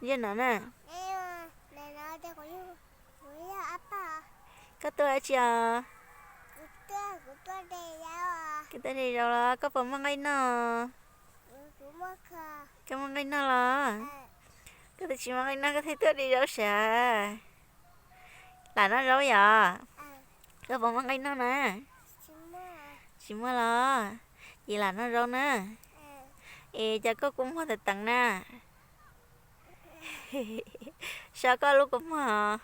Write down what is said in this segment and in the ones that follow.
Yog no na. Koj tuaj dab tsi os? Koj tuaj de zaub los koj puas muaj nqaij noj? Koj muaj nqaij noj los? Koj twb tsis muaj nqaij noj koj thiaj tuaj de zaub sav. Lam noj zaub yom? Koj puas muaj nqaij noj na? Tsis muaj los? Ces lam noj zaub na. Es cas koj kua muag teev teev na? So koj lub kua muag.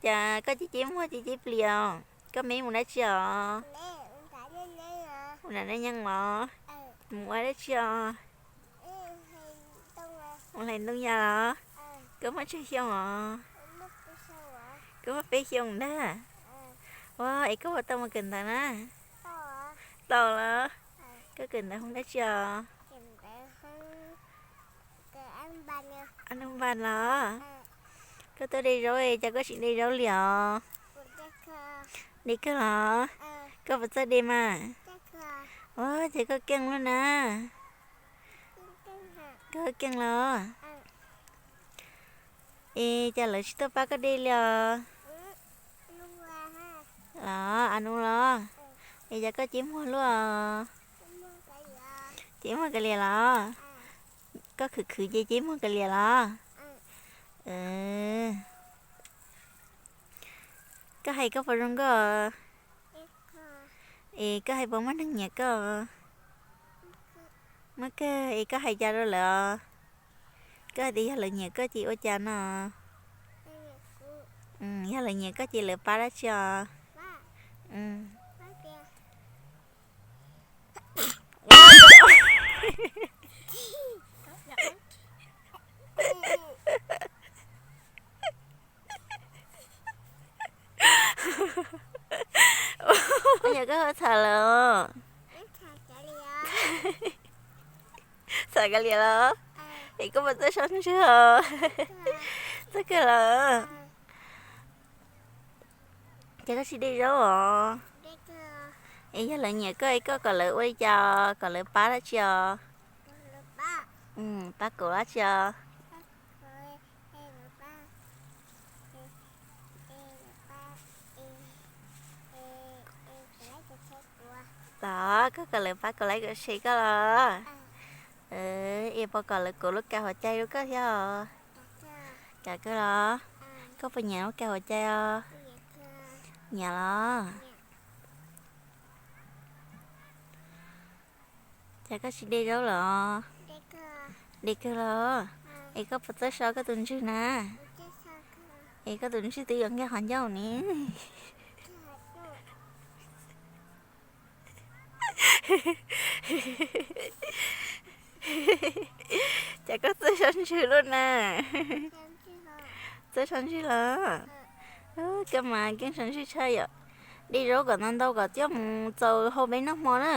Cas koj cib cib muag cib cib plis os? Koj me mus dab tsi os? Mus nram dab nyeeg los? Mus ua dab tsi os? Mus hlais ntoo yas los? Koj muaj tsawg xyoo os? Koj muaj peb xyoo ntag. Ua es koj puas tau mus kawm ntawv na? Tau los? Koj kawm ntawv hoob dab tsi os? Ab nub npas los? Koj tuaj de zaub es cas koj tsis de zaub li os? De kawg los? Koj puas txawj de mas? Ua ces koj keej lub na. Koj keej los? Es cas lawv tsis tuaj pab koj de li os? Los, ab nub los? Es cas koj cib muag luaj? Cib muag kav liam los? Koj khwv khwv ces cib muag kav liam los? Koj hais koj puas zoo nkauj? Es koj hais puas muaj neeg nyiam koj? Muaj kawg, es koj hais cas rau lawv os? Koj hais tias yog lawv nyiam koj ces ua cas no? Yog lawv nyiam koj ces lawv pab dab tsi os? Yog koj ho txham lawv os? Txham kav liam los? Es koj puas txawj so ntswg os? Txawj kawg los? Ces koj tsis de zaub os? Es yog lawv nyiam koj es koj kom lawv ua li cas, kom lawv pab dab tsi os? Pab kuv dab tsi os? Los koj kom lawv pab kom like kom share koj los? Es puas kom lawv kuv lub kas huam cai rau koj thiab os? Kam kawg los? Koj puas nyiam lub kas huam cai os? Nyiam los? Cas koj tsis de zaub los? De kawg los? Es koj puas txawj so koj tus ntswg na? Es koj tus ntswg twb yuav nkag qhov ncauj ne. Cas koj txawj so ntswg luaj na? Txawj so ntswg los? Koj mas keej so ntswg tshaj yom. De zaub kom ntau ntau kom coj mus txaus hau peb noj hmo na.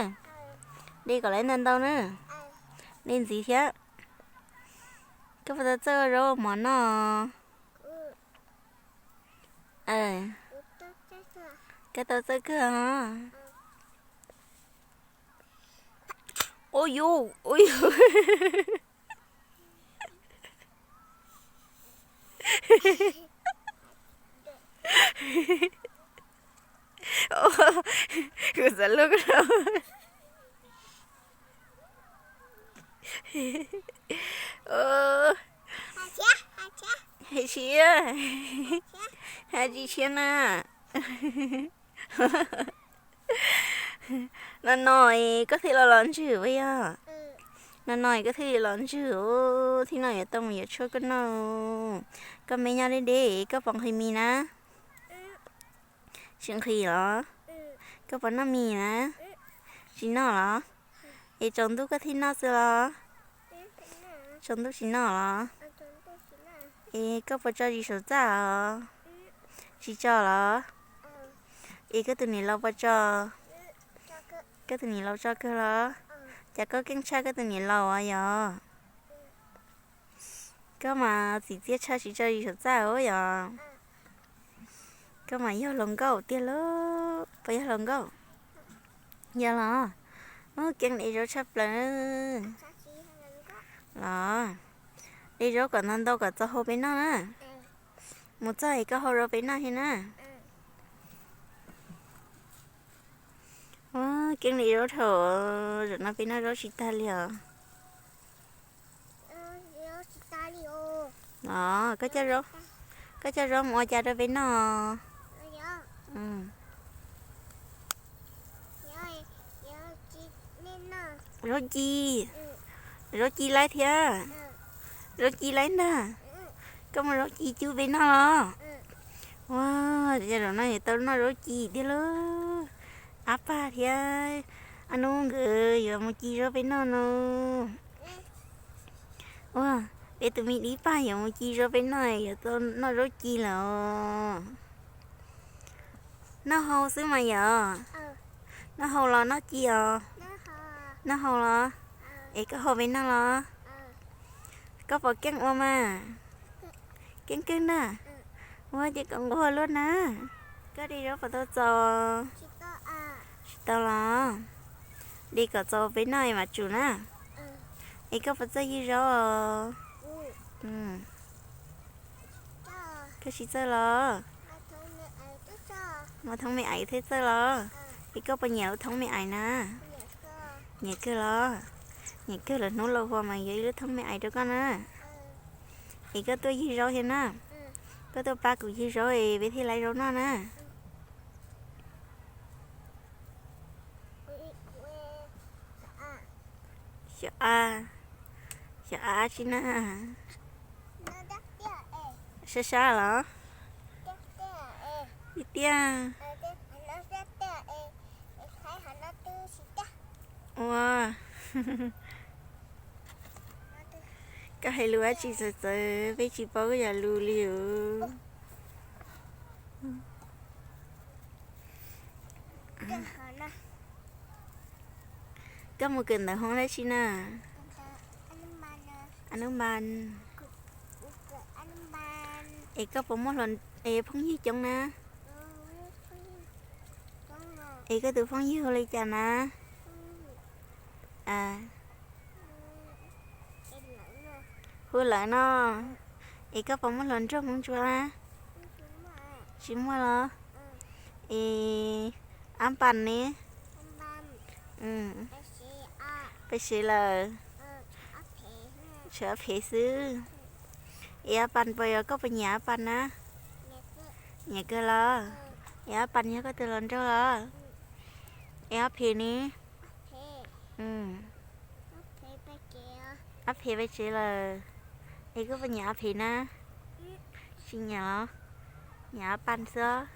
De kom lawv ntau ntau na. De ntxiv thiab. Koj puas tau txawj ua zaub ua mov noj? Koj tau txawj kawg os. Ua yus, ua yus. Kuv xav luaj koj los. Hais tshiab, hais tsis tshiab na. No no es koj thiaj los los ntswg puas yog? No no es koj thiaj li los ntswg, thiab no yuav tau mus yuav tshuaj koj noj. Koj me nyob deb deb, koj puas nqhis mis na? Tsis nqhis los? Koj puas noj mis na? Tsis noj los? Es tsaus ntuj koj thiaj noj xwb los? Tsaus ntuj tsis noj los? Es koj puas tso zis saum txaj os? Tsis tso los? Es koj tus niam laus puas tso? Koj tus niam laus tso kawg los? Cas koj keej tshaj koj tus niam laus os yog? Koj mas txim txiaj tshaj tsis tso zis saum txaj os yog? Koj mas yog hluas nkauj tiag lauj, puas yog hluas nkauj? Yog los? Keej de zaub tshaj plaws los? De zaub kom ntau ntau kom txaus hau peb noj na. Mus txog es koj hau rau peb noj thiab na. Ua, keeb li zaub dhau, zaum no peb noj zaub tsis tag li os. Os, koj coj zaub mus ua cas rau peb noj? Zaub ci, zaub ci laib thiab. Zaub ci laib ntag. Koj muab zaub ci cub peb noj los? Ua, zaum no yuav tau noj zaub ci thiab lauj. Ab Paj thiab Ab Nub nkawd yuav mus ci zaub peb noj no. Ua, peb tus me dib Paj yuav mus ci zaub peb noj, yuav tau noj zaub ci lawm os. Noj hau xwb mas yom. Noj hau los noj ci os? Noj hau los? Es koj hau peb noj los? Koj puas keej ua mas? Keej kawg na. Ua ces kom nquag luaj na. Koj de zaub puas tau txaus? Tsis tau los? De kom txaus peb noj es mam tsum na. Es koj puas txawj ywg zaub os? Koj tsis txawj los? Muaj thoob me aiv thiaj txawj los? Es koj puas nyiam lub thoob me aiv na? Nyiam kawg los? Nyiam kawg lawm, hnub laus hua mas yuav ib lub thoob me aiv rau koj na. Es koj tuaj ywg zaub thiab na. Koj tuaj pab kuv ywg zaub es peb thiaj laiv zaub noj na. Xyov a, xyov a tsi na. Sab sab los? Tiag tiag. Ua, koj hais lus dab tsi txawv txawv, peb tsis paub koj cov lus li os. Koj mus kawm ntawv hoob dab tsi na? Anub npas. Es koj puas muaj hluas, es phooj ywg coob na? Es koj tus phooj ywg hu li cas na? Hu lawm no. Es koj puas muaj hluas nraug hmoob ntsuab na? Tsis muaj los? Es Ab Npas ne? Peb siv lawm. Tshuav Ab Phem xwb. Es Ab Pas puas yog, koj puas nyiam Ab Pas na? Nyiam kawg los? Es Ab Pas yog koj tus hluas nraug los? Es Ab Phem ne? Ab Phem pais tsev lawm. Es koj puas nyiam Ab Phem na? Tsis nyiam los? Nyiam Ab Pas xwb.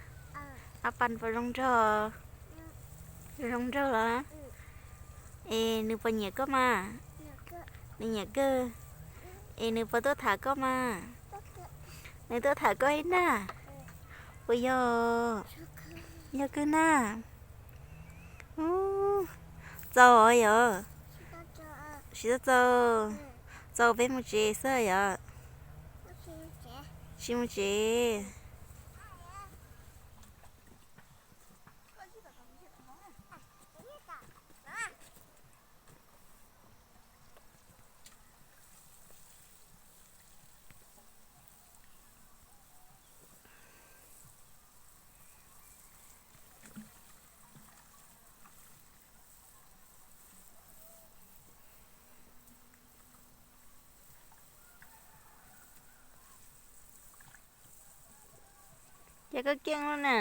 Ab Pas puas zoo nraug? Zoo nraug los? Es nws puas nyiam koj mas? Nws nyiam kawg. Es nws puas tuaj tham koj mas? Nws tuaj tham koj ib nag. Puas yog? Yog kawg na. Txaus os yog? Tsis tau txaus. Txaus peb mus tsev xwb yog? Tsis mus tsev. Ces koj keej lub na.